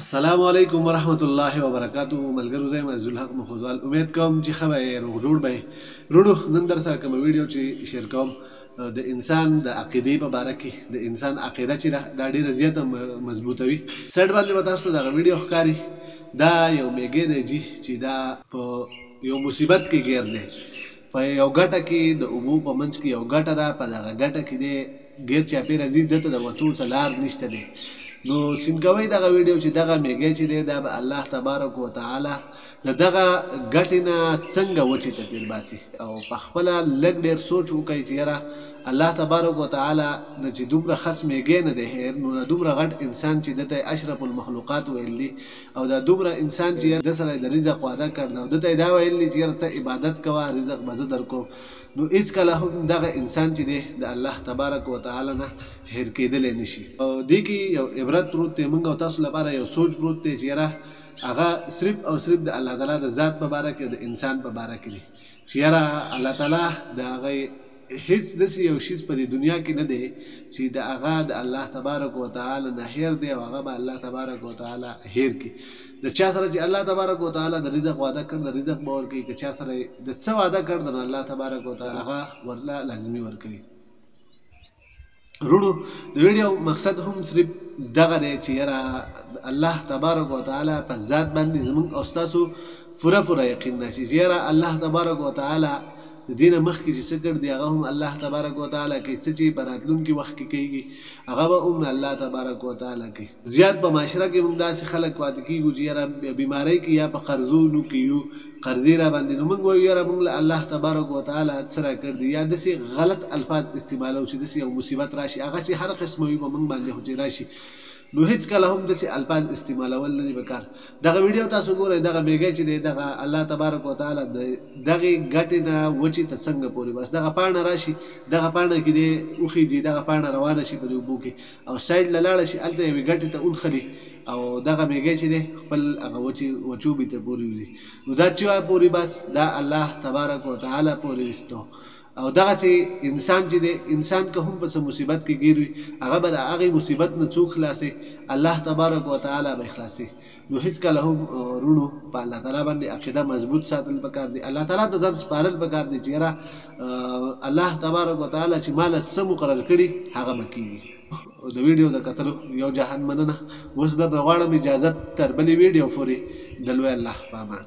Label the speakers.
Speaker 1: السلام علیکم ورحمت الله وبرکاته. ملګرو، زه یم عزیزالحق مخوزوال. امید کوم چې ښه به یې، روغ جوړ به یې. وروڼو، نن در سره کومه ویډیو چې شیر کوم، د انسان د عقیدې په باره کې. د انسان عقیده چې ده، دا ډېره زیاته مضبوطه وي. سایډ باندې به تاسو دغه ویډیو ښکاري. دا یو میږی دی جي چې دا په یو مصیبت کې ګیر دی. په یو ګټه کې، د اوبو په منځ کې یو ګټه ده، په دغه ګټه کې دی ګیر چاپېره ځي، ده ته د وتو څه لار نشته دی. نو سین کوئ دغه ویډیو چې دغه میږی چې دی، دا به الله تبارک وتعالی د دغه ګټې نه څنګه وچې ته تېر باسي، او په خپله لږ ډېر سوچ وکړئ چې یاره، الله تبارک وتعالی نه چې دومره خس میږی نه دی هېر، نو دا دومره غټ انسان چې ده ته اشرف المخلوقات ویل دي، او دا دومره انسان چې ده سره د رزق وعده کړ ده، او ده ته یې دا ویل دي چې یاره، ته عبادت کوه، رزق به زه درکوم، نو هېڅکله هم دغه انسان چې دی د الله تبارک وتعالی نه هېر کېدلی نشي. او دې کې یو عبرت پروت دی، موږ او تاسو لپاره یو سوچ پروت دی چې یاره، هغه صرف او صرف د الله تعالی د ذات په باره کې او د انسان په باره کې دی چې یاره، الله تعالی د هغه هیڅ داسې یو شیز په دې دنیا کې نه دی چې د هغه د الله تبارک وتعالی نه هېر دی او هغه به الله تبارک وتعالی هېر کړي. د چا سره چې الله تبارک وتعالی د رزق وعده کړ، د رزق به ورکوي. که چا سره د څه وعده کړ، نو الله تبارک وتعالی هغه ورله لازمي ورکوي. وروڼو، د ویډیو مقصد هم صرف دغه دی چې یاره، الله تبارک وتعالی په ذات باندې زمونږ او ستاسو پوره پوره یقین راشي چې یاره، الله تبارک وتعالی د دې نه مخکې چې څه کړ دي، هغه هم الله تبارک وتعالی کوي، څه چې په راتلونکي وخت کې کیږي، هغه به هم الله تبارک وتعالی کوي. زیات په معاشره کې موږ داسې خلک پاتې کیږو چې یاره، بیمارۍ کې یا په قرضونو کې یو، قرضې را باندې، نو موږ وایو یاره، موږ له الله تبارک وتعالی څه راکړ دي، یا داسې غلط الفاظ استعمالو چې داسې یو مصیبت راشي، هغه چې هر قسمه وي په موږ باندې، خو چې راشي، نو هیڅکله هم داسې الفاظ استعمالول نه دي پکار. دغه ویډیو تاسو ګورئ، دغه میږی چې دی، دغه الله تبارک وتعالی د دغې ګټې نه وچې ته څنګه پورې بس دغه پاڼه راشي، دغه پاڼه کې دی وخیږي، دغه پاڼه روانه شي په دې اوبو کې او سایډ له لاړه شي، هلته یوې ګټې ته ونښلي او دغه میږی چې دی خپل هغه وچې وچوبي ته پورې وځي. نو دا چې پورې بس دا الله تبارک وتعالی پورې وستو. او دغسې انسان چې دی، انسان که هم په څه مصیبت کې ګیر وي، هغه به د هغې مصیبت نه څوک خلاصوي؟ الله تبارک وتعالی به یې خلاصوي. نو هیڅکله هم وروڼو، په الله تعالی باندې عقیده مضبوط ساتل پکار دي، الله تعالی ته ځان سپارل پکار دي چې یاره، الله تبارک وتعالی چې ماله څه مقرر کړي، هغه به کیږي. د ویډیو د کتلو یو جهان مننه. اوس درنه غواړم اجازت، تر بلې ویډیو پورې د لوی الله په امان.